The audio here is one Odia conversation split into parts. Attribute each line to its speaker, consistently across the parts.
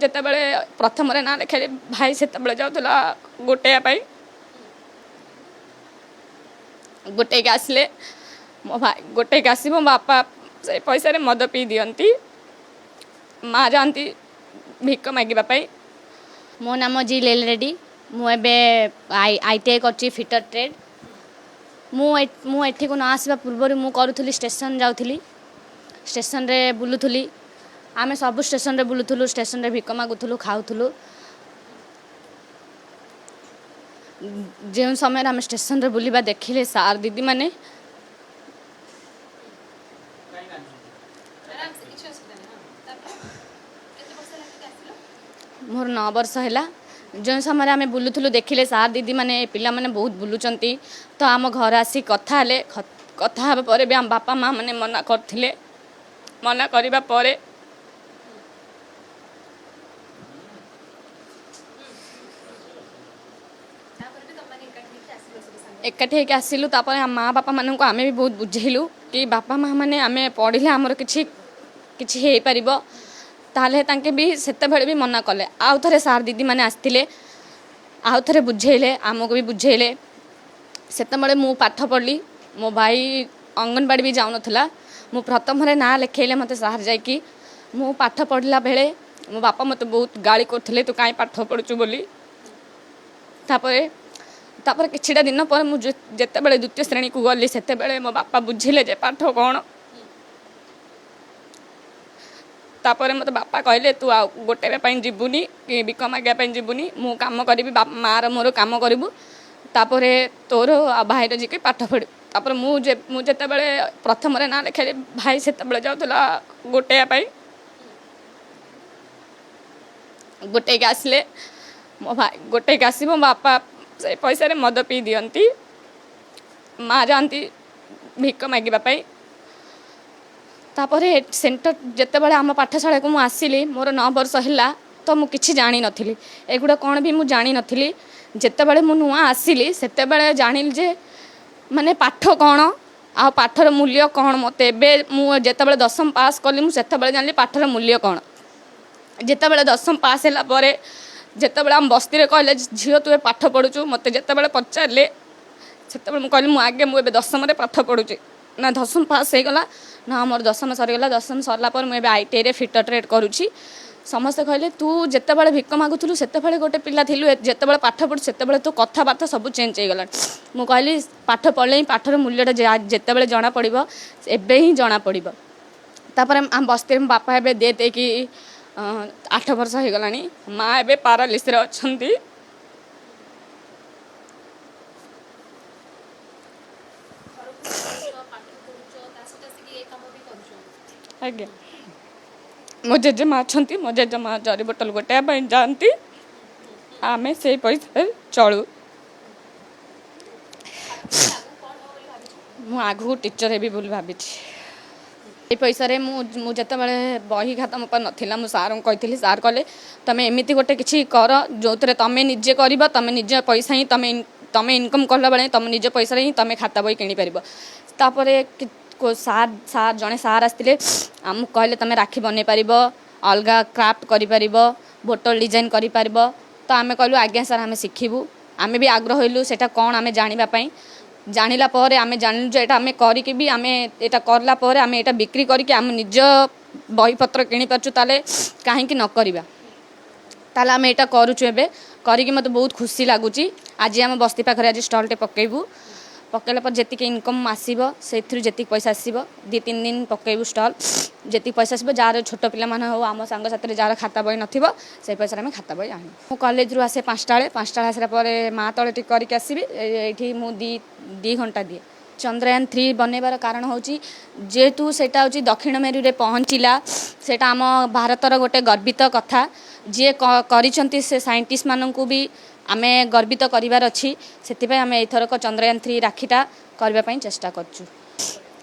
Speaker 1: ଯେତେବେଳେ ପ୍ରଥମରେ ନାଁ ଲେଖାଇଲେ, ଭାଇ ସେତେବେଳେ ଯାଉଥିଲା ଗୋଟେଇବା ପାଇଁ। ଗୋଟେଇକି ଆସିଲେ ମୋ ଭାଇ, ଗୋଟେଇକି ଆସିବ, ମୋ ବାପା ସେଇ ପଇସାରେ ମଦ ପିଇ ଦିଅନ୍ତି। ମା ଯାଆନ୍ତି ଭିକ ମାଗିବା ପାଇଁ।
Speaker 2: ମୋ ନାମ ଜି ଲେଲ ରେଡ୍ଡି। ମୁଁ ଏବେ ITI କରୁଛି ଫିଟର ଟ୍ରେଡ୍। ମୁଁ ଏଠିକୁ ନ ଆସିବା ପୂର୍ବରୁ ମୁଁ କରୁଥିଲି, ଷ୍ଟେସନ ଯାଉଥିଲି, ଷ୍ଟେସନରେ ବୁଲୁଥିଲି। ଆମେ ସବୁ ଷ୍ଟେସନରେ ବୁଲୁଥିଲୁ, ଷ୍ଟେସନରେ ଭିକ ମାଗୁଥିଲୁ, ଖାଉଥିଲୁ। ଯେଉଁ ସମୟରେ ଆମେ ଷ୍ଟେସନରେ ବୁଲିବା ଦେଖିଲେ ସାର୍ ଦିଦିମାନେ, ମୋର 9 ବର୍ଷ ହେଲା, ଯେଉଁ ସମୟରେ ଆମେ ବୁଲୁଥିଲୁ ଦେଖିଲେ ସାର୍ ଦିଦିମାନେ ପିଲାମାନେ ବହୁତ ବୁଲୁଛନ୍ତି, ତ ଆମ ଘରେ ଆସି କଥା ହେଲେ। କଥା ହେବା ପରେ ବି ଆମ ବାପା ମା ମାନେ ମନା କରିଥିଲେ। ମନା କରିବା ପରେ ଏକାଠି ହେଇକି ଆସିଲୁ। ତାପରେ ଆମ ମା ବାପାମାନଙ୍କୁ ଆମେ ବି ବହୁତ ବୁଝେଇଲୁ କି ବାପା ମା ମାନେ, ଆମେ ପଢ଼ିଲେ ଆମର କିଛି କିଛି ହେଇପାରିବ। ତାହେଲେ ତାଙ୍କେ ବି ସେତେବେଳେ ବି ମନା କଲେ। ଆଉ ଥରେ ସାର୍ ଦିଦିମାନେ ଆସିଥିଲେ, ଆଉ ଥରେ ବୁଝେଇଲେ, ଆମକୁ ବି ବୁଝେଇଲେ। ସେତେବେଳେ ମୁଁ ପାଠ ପଢ଼ିଲି। ମୋ ଭାଇ ଅଙ୍ଗନବାଡ଼ି ବି ଯାଉନଥିଲା। ମୁଁ ପ୍ରଥମରେ ନାଁ ଲେଖେଇଲେ ମୋତେ ସାର୍ ଯାଇକି। ମୁଁ ପାଠ ପଢ଼ିଲା ବେଳେ ମୋ ବାପା ମୋତେ ବହୁତ ଗାଳି କରୁଥିଲେ, ତୁ କାହିଁ ପାଠ ପଢ଼ୁଛୁ ବୋଲି। ତାପରେ କିଛିଟା ଦିନ ପରେ ମୁଁ ଯେତେବେଳେ ଦ୍ୱିତୀୟ ଶ୍ରେଣୀକୁ ଗଲି, ସେତେବେଳେ ମୋ ବାପା ବୁଝିଲେ ଯେ ପାଠ କ'ଣ। ତାପରେ ମୋତେ ବାପା କହିଲେ, ତୁ ଆଉ ଗୋଟେଇବା ପାଇଁ ଯିବୁନି କି ଭିକ ମାଗିବା ପାଇଁ ଯିବୁନି, ମୁଁ କାମ କରିବି, ମାଆର ମୋର କାମ କରିବୁ, ତାପରେ ତୋର ଆଉ ଭାଇର ଯିକି ପାଠ ପଢ଼ିବୁ। ତାପରେ ମୁଁ ଯେତେବେଳେ ପ୍ରଥମରେ ନାଁ ଲେଖାଇଲି, ଭାଇ ସେତେବେଳେ ଯାଉଥିଲା ଗୋଟେଇବା ପାଇଁ। ଗୋଟେଇକି ଆସିଲେ ମୋ ଭାଇ, ଗୋଟେଇକି ଆସିବ, ମୋ ବାପା ସେଇ ପଇସାରେ ମଦ ପିଇ ଦିଅନ୍ତି। ମା ଯାଆନ୍ତି ଭିକ ମାଗିବା ପାଇଁ। ତାପରେ ସେଣ୍ଟର ଯେତେବେଳେ ଆମ ପାଠଶାଳାକୁ ମୁଁ ଆସିଲି, ମୋର 9 ବର୍ଷ ହେଲା, ତ ମୁଁ କିଛି ଜାଣିନଥିଲି, ଏଗୁଡ଼ା କ'ଣ ବି ମୁଁ ଜାଣିନଥିଲି। ଯେତେବେଳେ ମୁଁ ନୂଆ ଆସିଲି, ସେତେବେଳେ ଜାଣିଲି ଯେ ମାନେ ପାଠ କ'ଣ ଆଉ ପାଠର ମୂଲ୍ୟ କ'ଣ। ମୋତେ ଏବେ ମୁଁ ଯେତେବେଳେ ଦଶମ ପାସ୍ କଲି, ମୁଁ ସେତେବେଳେ ଜାଣିଲି ପାଠର ମୂଲ୍ୟ କ'ଣ। ଯେତେବେଳେ ଦଶମ ପାସ୍ ହେଲା ପରେ ଯେତେବେଳେ ଆମ ବସ୍ତିରେ କହିଲେ, ଝିଅ ତୁ ଏବେ ପାଠ ପଢ଼ୁଛୁ, ମୋତେ ଯେତେବେଳେ ପଚାରିଲେ, ସେତେବେଳେ ମୁଁ କହିଲି, ମୁଁ ଆଗେ ମୁଁ ଏବେ ଦଶମରେ ପାଠ ପଢ଼ୁଛି। ନା ଦଶମ ପାସ୍ ହେଇଗଲା? ନା, ମୋର ଦଶମ ସରିଗଲା। ଦଶମ ସରିଲା ପରେ ମୁଁ ଏବେ ITIରେ ଫିଟର ଟ୍ରେଡ୍ କରୁଛି। ସମସ୍ତେ କହିଲେ, ତୁ ଯେତେବେଳେ ଭିକ ମାଗୁଥିଲୁ ସେତେବେଳେ ଗୋଟେ ପିଲା ଥିଲୁ, ଯେତେବେଳେ ପାଠ ପଢ଼ୁ ସେତେବେଳେ ତୋ କଥାବାର୍ତ୍ତା ସବୁ ଚେଞ୍ଜ ହେଇଗଲାଣି। ମୁଁ କହିଲି, ପାଠ ପଢ଼ିଲେ ହିଁ ପାଠର ମୂଲ୍ୟଟା ଯେତେବେଳେ ଜଣାପଡ଼ିବ, ଏବେ ହିଁ ଜଣାପଡ଼ିବ। ତାପରେ ଆମ ବସ୍ତିରେ ମୋ ବାପା ଏବେ ଡେଥ୍ ହେଇକି 8 ବର୍ଷ ହେଇଗଲାଣି। ମା ଏବେ ପାରାଲିସିସରେ ଅଛନ୍ତି। ଆଜ୍ଞା, ମୋ ଜେଜେମା ଅଛନ୍ତି। ମୋ ଜେଜେମା ଜରି ବୋଟଲ ଗୋଟାଇବା ପାଇଁ ଯାଆନ୍ତି, ଆମେ ସେଇ ପଇସାରେ ଚଳୁ। ମୁଁ ଆଗକୁ ଟିଚର ହେବି ବୋଲି ଭାବିଛି। ଏଇ ପଇସାରେ ମୁଁ ଯେତେବେଳେ ବହି ଖାତା ମୋ ପାଖରେ ନଥିଲା, ମୁଁ ସାର୍ଙ୍କୁ କହିଥିଲି। ସାର୍ କହିଲେ, ତମେ ଏମିତି ଗୋଟେ କିଛି କର ଯେଉଁଥିରେ ତମେ ନିଜେ କରିବ, ତମେ ନିଜ ପଇସା ହିଁ ତମେ ଇନକମ୍ କଲା ବେଳେ ତମ ନିଜ ପଇସାରେ ହିଁ ତମେ ଖାତା ବହି କିଣିପାରିବ। ତାପରେ ସାର୍ ଜଣେ ସାର୍ ଆସିଥିଲେ, ଆମକୁ କହିଲେ, ତମେ ରାକ୍ଷୀ ବନେଇ ପାରିବ, ଅଲଗା କ୍ରାଫ୍ଟ କରିପାରିବ, ବୋଟଲ ଡିଜାଇନ୍ କରିପାରିବ। ତ ଆମେ କହିଲୁ, ଆଜ୍ଞା ସାର୍, ଆମେ ଶିଖିବୁ। ଆମେ ବି ଆଗ୍ରହ ହେଲୁ ସେଇଟା କ'ଣ ଆମେ ଜାଣିବା ପାଇଁ। ଜାଣିଲା ପରେ ଆମେ ଜାଣିଲୁ ଯେ ଏଇଟା ଆମେ କରିକି ବି, ଆମେ ଏଇଟା କଲା ପରେ ଆମେ ଏଇଟା ବିକ୍ରି କରିକି ଆମ ନିଜ ବହିପତ୍ର କିଣିପାରୁଛୁ, ତାହେଲେ କାହିଁକି ନ କରିବା? ତାହେଲେ ଆମେ ଏଇଟା କରୁଛୁ ଏବେ। କରିକି ମୋତେ ବହୁତ ଖୁସି ଲାଗୁଛି। ଆଜି ଆମ ବସ୍ତି ପାଖରେ ଆଜି ଷ୍ଟଲ୍ଟେ ପକେଇବୁ। ପକେଇଲା ପରେ ଯେତିକି ଇନକମ୍ ଆସିବ, ସେଥିରୁ ଯେତିକି ପଇସା ଆସିବ, 2-3 ଦିନ ପକେଇବୁ ଷ୍ଟଲ୍, ଯେତିକି ପଇସା ଆସିବ, ଯାହାର ଛୋଟ ପିଲାମାନେ ହଉ, ଆମ ସାଙ୍ଗସାଥିରେ ଯାହାର ଖାତା ବହି ନଥିବ, ସେଇ ପଇସାରେ ଆମେ ଖାତା ବହି ଆଣିବୁ। ମୁଁ କଲେଜରୁ ଆସେ 5ଟା ବେଳେ। 5ଟା ବେଳେ ଆସିଲା ପରେ ମା ତଳେ ଟିକେ କରିକି ଆସିବି। ଏଇଠି ମୁଁ 2 ଘଣ୍ଟା ଦିଏ। ଚନ୍ଦ୍ରୟାନ 3 ବନେଇବାର କାରଣ ହେଉଛି, ଯେହେତୁ ସେଇଟା ହେଉଛି ଦକ୍ଷିଣ ମେରୁରେ ପହଞ୍ଚିଲା, ସେଇଟା ଆମ ଭାରତର ଗୋଟେ ଗର୍ବିତ କଥା। ଯିଏ କରିଛନ୍ତି ସେ ସାଇଣ୍ଟିଷ୍ଟମାନଙ୍କୁ ବି ଆମେ ଗର୍ବିତ କରିବାର ଅଛି। ସେଥିପାଇଁ ଆମେ ଏଇଥରକ ଚନ୍ଦ୍ରୟାନ 3 ରାକ୍ଷୀଟା କରିବା ପାଇଁ ଚେଷ୍ଟା କରୁଛୁ।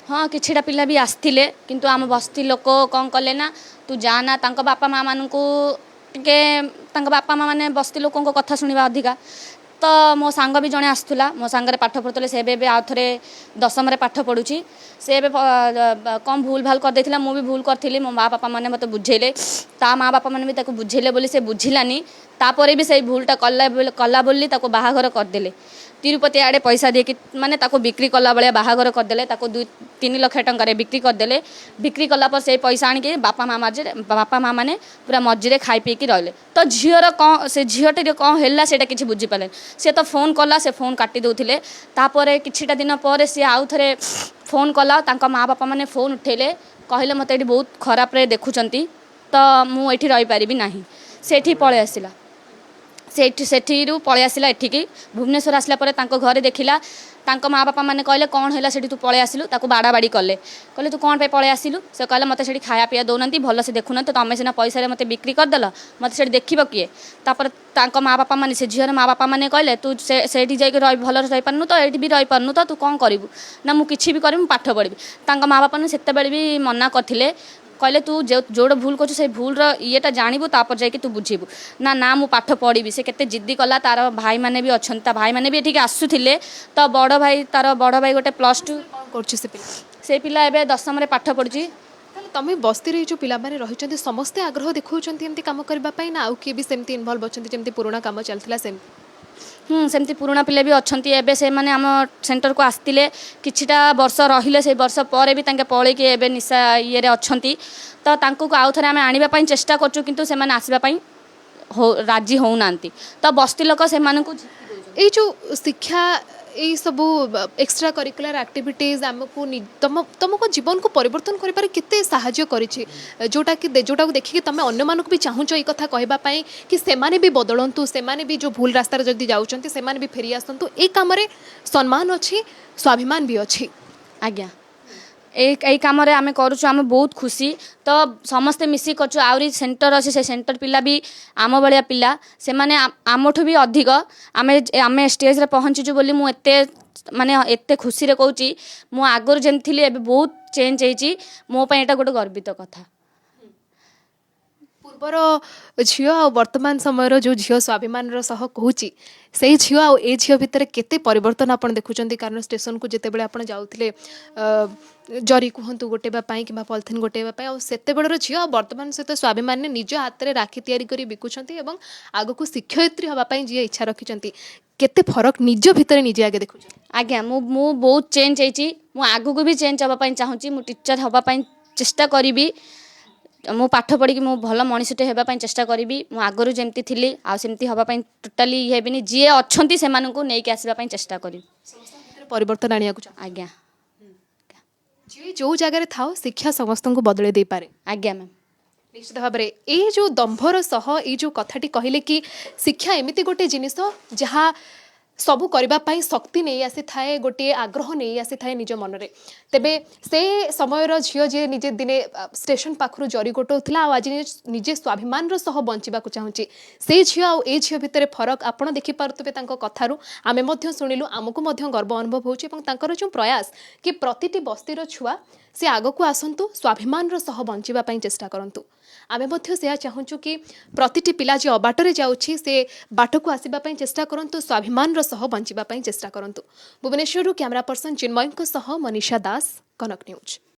Speaker 2: ହଁ, କିଛିଟା ପିଲା ବି ଆସିଥିଲେ, କିନ୍ତୁ ଆମ ବସ୍ତି ଲୋକ କ'ଣ କଲେ ନା, ତୁ ଯା ନା, ତାଙ୍କ ବାପା ମାଆମାନଙ୍କୁ ଟିକେ, ତାଙ୍କ ବାପା ମାଆ ମାନେ ବସ୍ତି ଲୋକଙ୍କ କଥା ଶୁଣିବା ଅଧିକା।
Speaker 1: ତ ମୋ ସାଙ୍ଗ ବି ଜଣେ ଆସୁଥିଲା, ମୋ ସାଙ୍ଗରେ ପାଠ ପଢ଼ୁଥିଲେ। ସେ ଏବେ ଏବେ ଆଉ ଥରେ ଦଶମରେ ପାଠ ପଢ଼ୁଛି। ସେ ଏବେ କ'ଣ ଭୁଲ ଭାଲ କରିଦେଇଥିଲା, ମୁଁ ବି ଭୁଲ କରିଥିଲି। ମୋ ମା ବାପା ମାନେ ମୋତେ ବୁଝେଇଲେ, ତା ମା ବାପା ମାନେ ବି ତାକୁ ବୁଝେଇଲେ ବୋଲି ସେ ବୁଝିଲାନି। ତାପରେ ବି ସେଇ ଭୁଲଟା କଲା ବୋଲି ତାକୁ ବାହାଘର କରିଦେଲେ। ତିରୁପତି ଆଡ଼େ ପଇସା ଦେଇକି, ମାନେ ତାକୁ ବିକ୍ରି କଲା ଭଳିଆ ବାହାଘର କରିଦେଲେ। ତାକୁ 2-3 ଲକ୍ଷ ଟଙ୍କାରେ ବିକ୍ରି କରିଦେଲେ। ବିକ୍ରି କଲା ପରେ ସେଇ ପଇସା ଆଣିକି ବାପା ମା ମାନେ ପୁରା ମଜିରେ ଖାଇ ପିଇକି ରହିଲେ। ତ ଝିଅର କ'ଣ, ସେ ଝିଅଟିର କ'ଣ ହେଲା, ସେଇଟା କିଛି ବୁଝିପାରିଲେନି। ସେ ତ ଫୋନ୍ କଲା, ସେ ଫୋନ୍ କାଟି ଦେଉଥିଲେ। ତାପରେ କିଛିଟା ଦିନ ପରେ ସିଏ ଆଉ ଥରେ ଫୋନ୍ କଲା। ତାଙ୍କ ମା ବାପା ମାନେ ଫୋନ୍ ଉଠେଇଲେ। କହିଲେ, ମୋତେ ଏଠି ବହୁତ ଖରାପରେ ଦେଖୁଛନ୍ତି, ତ ମୁଁ ଏଠି ରହିପାରିବି ନାହିଁ। ସେଠି ପଳେଇ ଆସିଲା। ସେଠିରୁ ପଳେଇ ଆସିଲା ଏଠିକି। ଭୁବନେଶ୍ୱର ଆସିଲା ପରେ ତାଙ୍କ ଘରେ ଦେଖିଲା। ତାଙ୍କ ମା ବାପା ମାନେ କହିଲେ, କ'ଣ ହେଲା ସେଠି, ତୁ ପଳେଇ ଆସିଲୁ? ତାକୁ ବାଡ଼ା ବାଡ଼ି କଲେ। କହିଲେ, ତୁ କ'ଣ ପାଇଁ ପଳେଇ ଆସିଲୁ? ସେ କହିଲା, ମୋତେ ସେଠି ଖାଇବା ପିଇବା ଦେଉନାହାନ୍ତି, ଭଲସେ ଦେଖୁନାହାନ୍ତି। ତମେ ସିନା ପଇସାରେ ମୋତେ ବିକ୍ରି କରିଦେଲ, ମୋତେ ସେଠି ଦେଖିବ କିଏ? ତାପରେ ତାଙ୍କ ମା ବାପା ମାନେ, ସେ ଝିଅର ମା ବାପା ମାନେ କହିଲେ, ତୁ ସେଇଠି ଯାଇକି ରହି ଭଲରେ ରହିପାରୁନୁ ତ, ଏଇଠି ବି ରହିପାରୁନୁ, ତ ତୁ କ'ଣ କରିବୁ? ନା, ମୁଁ କିଛି ବି କରିବି, ମୁଁ ପାଠ ପଢ଼ିବି। ତାଙ୍କ ମା ବାପା ମାନେ ସେତେବେଳେ ବି ମନା କରିଥିଲେ। କହିଲେ, ତୁ ଯେଉଁଟା ଭୁଲ କରୁଛୁ, ସେଇ ଭୁଲର ଇଏଟା ଜାଣିବୁ, ତାପରେ ଯାଇକି ତୁ ବୁଝିବୁ। ନା ନା, ମୁଁ ପାଠ ପଢ଼ିବି। ସେ କେତେ ଜିଦ୍ଦି କଲା। ତାର ଭାଇମାନେ ବି ଅଛନ୍ତି, ତା ଭାଇମାନେ ବି ଏଠିକି ଆସୁଥିଲେ। ତ ବଡ଼ ଭାଇ, ତାର ବଡ଼ ଭାଇ ଗୋଟେ +2।
Speaker 3: କ'ଣ କରୁଛି ସେ ପିଲା?
Speaker 1: ସେ ପିଲା ଏବେ ଦଶମରେ ପାଠ ପଢ଼ୁଛି।
Speaker 3: ତାହେଲେ ତମେ ବସ୍ତିରେ ଏଇ ଯେଉଁ ପିଲାମାନେ ରହିଛନ୍ତି, ସମସ୍ତେ ଆଗ୍ରହ ଦେଖାଉଛନ୍ତି ଏମିତି କାମ କରିବା ପାଇଁ, ନା ଆଉ କିଏ ବି ସେମିତି ଇନଭଲ୍ଭ ଅଛନ୍ତି, ଯେମିତି ପୁରୁଣା କାମ ଚାଲିଥିଲା ସେମିତି?
Speaker 1: ହୁଁ, ସେମିତି ପୁରୁଣା ପିଲା ବି ଅଛନ୍ତି। ଏବେ ସେମାନେ ଆମ ସେଣ୍ଟରକୁ ଆସିଥିଲେ, କିଛିଟା ବର୍ଷ ରହିଲେ। ସେଇ ବର୍ଷ ପରେ ବି ତାଙ୍କେ ପଳେଇକି ଏବେ ନିଶା ଇଏରେ ଅଛନ୍ତି। ତ ତାଙ୍କୁ ଆଉ ଥରେ ଆମେ ଆଣିବା ପାଇଁ ଚେଷ୍ଟା କରୁଛୁ, କିନ୍ତୁ ସେମାନେ ଆସିବା ପାଇଁ ରାଜି ହେଉନାହାନ୍ତି। ତ ବସ୍ତି ଲୋକ ସେମାନଙ୍କୁ ଝିଙ୍କି ଦେଉଛନ୍ତି।
Speaker 3: ଏଇ ଯେଉଁ ଶିକ୍ଷା, ଏଇ ସବୁ ଏକ୍ସଟ୍ରା କରିକୁଲାର ଆକ୍ଟିଭିଟିଜ୍ ଆମକୁ ତମକୁ ଜୀବନକୁ ପରିବର୍ତ୍ତନ କରିବାରେ କେତେ ସାହାଯ୍ୟ କରିଛି, ଯୋଉଟାକୁ ଦେଖିକି ତମେ ଅନ୍ୟମାନଙ୍କୁ ବି ଚାହୁଁଛ ଏଇ କଥା କହିବା ପାଇଁ କି ସେମାନେ ବି ବଦଳନ୍ତୁ, ସେମାନେ ବି ଯେଉଁ ଭୁଲ ରାସ୍ତାରେ ଯଦି ଯାଉଛନ୍ତି, ସେମାନେ ବି ଫେରି ଆସନ୍ତୁ, ଏଇ କାମରେ ସମ୍ମାନ ଅଛି, ସ୍ୱାଭିମାନ ବି ଅଛି?
Speaker 1: ଆଜ୍ଞା, ଏଇ ଏଇ କାମରେ ଆମେ କରୁଛୁ, ଆମେ ବହୁତ ଖୁସି। ତ ସମସ୍ତେ ମିଶିକି କରୁଛୁ। ଆହୁରି ସେଣ୍ଟର ଅଛି, ସେ ସେଣ୍ଟର ପିଲା ବି ଆମ ଭଳିଆ ପିଲା। ସେମାନେ ଆମଠୁ ବି ଅଧିକ। ଆମେ ଆମେ ଷ୍ଟେଜରେ ପହଞ୍ଚିଛୁ ବୋଲି ମୁଁ ଏତେ, ମାନେ ଏତେ ଖୁସିରେ କହୁଛି। ମୁଁ ଆଗରୁ ଯେମିତି ଥିଲି, ଏବେ ବହୁତ ଚେଞ୍ଜ ହେଇଛି। ମୋ ପାଇଁ ଏଇଟା ଗୋଟେ ଗର୍ବିତ କଥା।
Speaker 3: ପୂର୍ବର ଝିଅ ଆଉ ବର୍ତ୍ତମାନ ସମୟର ଯେଉଁ ଝିଅ ସ୍ୱାଭିମାନର ସହ କହୁଛି, ସେଇ ଝିଅ ଆଉ ଏ ଝିଅ ଭିତରେ କେତେ ପରିବର୍ତ୍ତନ ଆପଣ ଦେଖୁଛନ୍ତି? କାରଣ ଷ୍ଟେସନକୁ ଯେତେବେଳେ ଆପଣ ଯାଉଥିଲେ ଜରି କୁହନ୍ତୁ ଗୋଟେଇବା ପାଇଁ କିମ୍ବା ପଲିଥିନ୍ ଗୋଟେଇବା ପାଇଁ, ଆଉ ସେତେବେଳର ଝିଅ ଆଉ ବର୍ତ୍ତମାନ ସହିତ ସ୍ୱାଭିମାନରେ ନିଜ ହାତରେ ରାକ୍ଷୀ ତିଆରି କରି ବିକୁଛନ୍ତି ଏବଂ ଆଗକୁ ଶିକ୍ଷୟିତ୍ରୀ ହେବା ପାଇଁ ଯିଏ ଇଚ୍ଛା ରଖିଛନ୍ତି, କେତେ ଫରକ ନିଜ ଭିତରେ ନିଜେ ଆଗେ ଦେଖୁଛନ୍ତି?
Speaker 1: ଆଜ୍ଞା, ମୁଁ ମୁଁ ବହୁତ ଚେଞ୍ଜ ହେଇଛି। ମୁଁ ଆଗକୁ ବି ଚେଞ୍ଜ ହେବା ପାଇଁ ଚାହୁଁଛି। ମୁଁ ଟିଚର୍ ହେବା ପାଇଁ ଚେଷ୍ଟା କରିବି। ମୁଁ ପାଠ ପଢ଼ିକି ମୁଁ ଭଲ ମଣିଷଟେ ହେବା ପାଇଁ ଚେଷ୍ଟା କରିବି। ମୁଁ ଆଗରୁ ଯେମିତି ଥିଲି, ଆଉ ସେମିତି ହେବା ପାଇଁ ଟୋଟାଲି ଇଏ ହେବିନି। ଯିଏ ଅଛନ୍ତି, ସେମାନଙ୍କୁ ନେଇକି ଆସିବା ପାଇଁ ଚେଷ୍ଟା କରିବି।
Speaker 3: ସମସ୍ତଙ୍କ ଭିତରେ ପରିବର୍ତ୍ତନ ଆଣିବାକୁ ଚାହୁଁ
Speaker 1: ଆଜ୍ଞା।
Speaker 3: ଯିଏ ଯେଉଁ ଜାଗାରେ ଥାଉ, ଶିକ୍ଷା ସମସ୍ତଙ୍କୁ ବଦଳେଇ ଦେଇପାରେ।
Speaker 1: ଆଜ୍ଞା ମ୍ୟାମ୍।
Speaker 3: ନିଶ୍ଚିତ ଭାବରେ ଏଇ ଯେଉଁ ଦମ୍ଭର ସହ ଏଇ ଯେଉଁ କଥାଟି କହିଲେ କି ଶିକ୍ଷା ଏମିତି ଗୋଟେ ଜିନିଷ ଯାହା ସବୁ କରିବା ପାଇଁ ଶକ୍ତି ନେଇ ଆସିଥାଏ, ଗୋଟିଏ ଆଗ୍ରହ ନେଇ ଆସିଥାଏ ନିଜ ମନରେ। ତେବେ ସେ ସମୟର ଝିଅ ଯିଏ ନିଜେ ଦିନେ ଷ୍ଟେସନ ପାଖରୁ ଜରି ଗୋଟଉଥିଲା ଆଉ ଆଜି ନିଜେ ସ୍ୱାଭିମାନର ସହ ବଞ୍ଚିବାକୁ ଚାହୁଁଛି, ସେଇ ଝିଅ ଆଉ ଏଇ ଝିଅ ଭିତରେ ଫରକ ଆପଣ ଦେଖିପାରୁଥିବେ। ତାଙ୍କ କଥାରୁ ଆମେ ମଧ୍ୟ ଶୁଣିଲୁ, ଆମକୁ ମଧ୍ୟ ଗର୍ବ ଅନୁଭବ ହେଉଛି ଏବଂ ତାଙ୍କର ଯେଉଁ ପ୍ରୟାସ କି ପ୍ରତିଟି ବସ୍ତିର ଛୁଆ ସେ ଆଗକୁ ଆସନ୍ତୁ, ସ୍ୱାଭିମାନର ସହ ବଞ୍ଚିବା ପାଇଁ ଚେଷ୍ଟା କରନ୍ତୁ। ଆମେ ମଧ୍ୟ ସେୟା ଚାହୁଁଛୁ କି ପ୍ରତିଟି ପିଲା ଯିଏ ଅବାଟରେ ଯାଉଛି, ସେ ବାଟକୁ ଆସିବା ପାଇଁ ଚେଷ୍ଟା କରନ୍ତୁ, ସ୍ୱାଭିମାନର ସହ ବଞ୍ଚିବା ପାଇଁ ଚେଷ୍ଟା କରନ୍ତୁ। ଭୁବନେଶ୍ୱରରୁ କ୍ୟାମେରା ପର୍ସନ ଚିନ୍ମୟଙ୍କ ସହ ମନୀଷା ଦାସ, କନକ ନ୍ୟୁଜ୍।